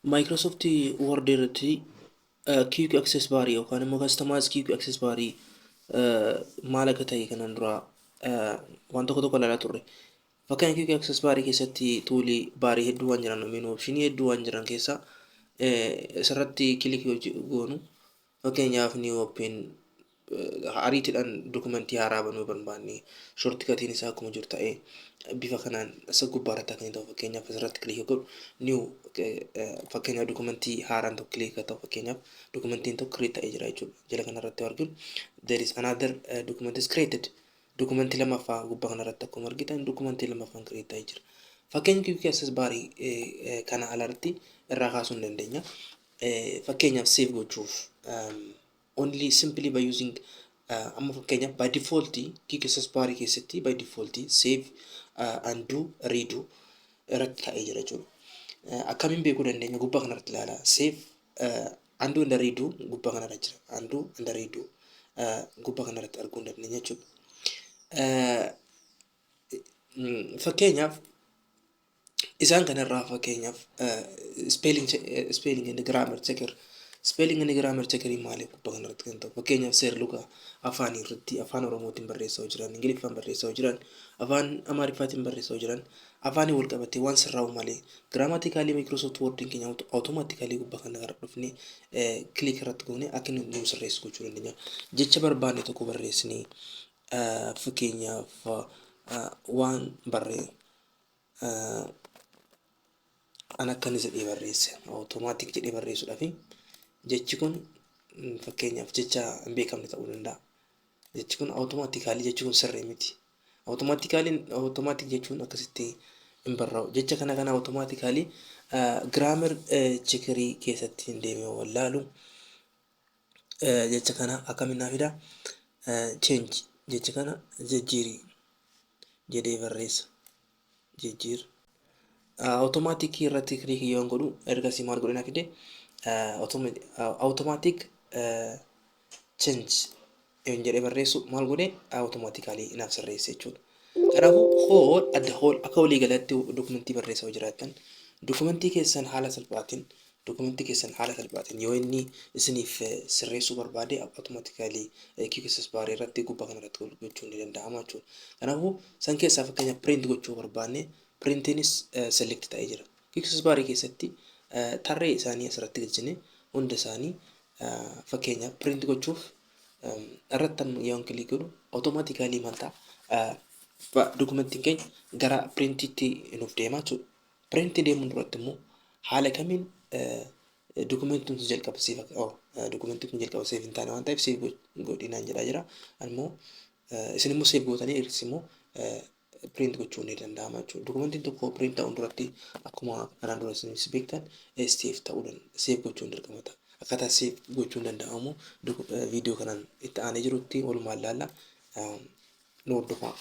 Microsoft Word irratti Quick Access Bar yookaan immoo Customize Quick Access Bar maal akka ta'e kanaan dura waan tokko tokko ilaalaa turre. Fakkeenya, Quick Access Bar keessatti tool barii hedduu waan jiran, menu optionii hedduu waan jiran keessaa isarratti click goonu, fakkeenyaaf new open, ariitiidhaan dokumentii haaraa banuu barbaanne, shortcutiin isaa akkuma jiru ta'ee bifa kanaan isa gubbaa irratti akka inni ta'u, fakkeenyaaf asirratti click godhu, new, fakkeenyaaf dokumentii haaraan tokko click ta'u, fakkeenyaaf dokumentiin tokko create ta'ee jira jechuudha. Jala kanarratti arginu, there is another document is created. Dokumentii lammaffaa gubbaa kanarratti akkuma argitan dokumentii lammaffaan create ta'ee jira. Fakkeenya Quick Access Barii kana alarratti irraa kaasuu hin dandeenya. Fakkeenyaaf save gochuuf only simply by using, amma fakkeenyaaf by default Quick Access Bar keessatti by default save, undo, redo irratti ta'ee jira jechuudha. Akkamiin beekuu dandeenya? Gubbaa kanarratti ilaala. Save, undo and redo gubbaa kanarra jira. Undo and redo gubbaa kanarratti arguu hin dandeenya jechuudha. Fakkeenyaaf isaan kanarraa, fakkeenyaaf spelling and grammar checker. Spelling and grammar checker maali gubbaa kanarratti kan ta'u? Fakkeenyaaf seerluga afaanii irratti Afaan Oromootiin barreessaa jiran, Ingiliffaan barreessaa jiran, Afaan Amaariffaatiin barreessaa jiran, afaanii wal qabatee waan sirraa'u malee grammatically Microsoft Wordiin keenya automatically gubbaa kana gara dhufnee click irratti goone akka inni nu sirreessu gochuu dandeenya. Jecha barbaanne tokko barreessinee, fakkeenyaaf waan barree an akkana jedhee barreesse, automatic jedhee barreessuudhaaf, jechi kun fakkeenyaaf jecha hin beekamne ta'uu danda'a. Jechi kun automatically, jechi kun sirrii miti. Automatically, automatic jechuun akkasitti hin barraa'u. Jecha kana automatically grammar checkerii keessatti hin deemee wallaalu, jecha kana akkamiin naa fida? Change, jecha kana jijjiirii jedhee barreessa. Jijjiir. Automaticii irratti click yoon godhu, ergasii maal godhe naa fide? Automatic change yoon jedhee barreessu, maal godhe? Automatically naaf sirreesse jechuudha. Kanaafuu whole adda whole akka walii galatti dokumentii barreessaa yoo jiraattan, dokumentii keessan haala salphaatiin yoo inni isiniif sirreessuu barbaade, automatically Quick Access Barii irratti gubbaa kanarratti gochuun ni danda'ama jechuudha. Kanaafuu san keessaa fakkeenyaaf print gochuu barbaanne, printiinis select ta'ee jira. Quick Access Barii keessatti tarree isaanii asirratti galchine hunda isaanii, fakkeenyaaf print gochuuf irratti yoon click godhu, automatically maal ta'a? Dokumentiin keenya gara printiitti nuuf deema jechuudha. Printii deemuun duratti immoo haala kamiin dokumentiin sun jalqaba save, dokumentiin kun jalqaba save hin taane waan ta'eef save godhinaan jedhaa jira. Immoo isin immoo save gootanii ergasii immoo print gochuun ni danda'ama jechuudha. Dokumentiin tokko print ta'uun duratti, akkuma kanaan dura isinis beektan, save ta'uu save gochuun dirqama ta'a. Akkaataa save gochuun danda'amu viidiyoo kanaan itti aanee jirutti walumaan ilaalla, nu hordofaa.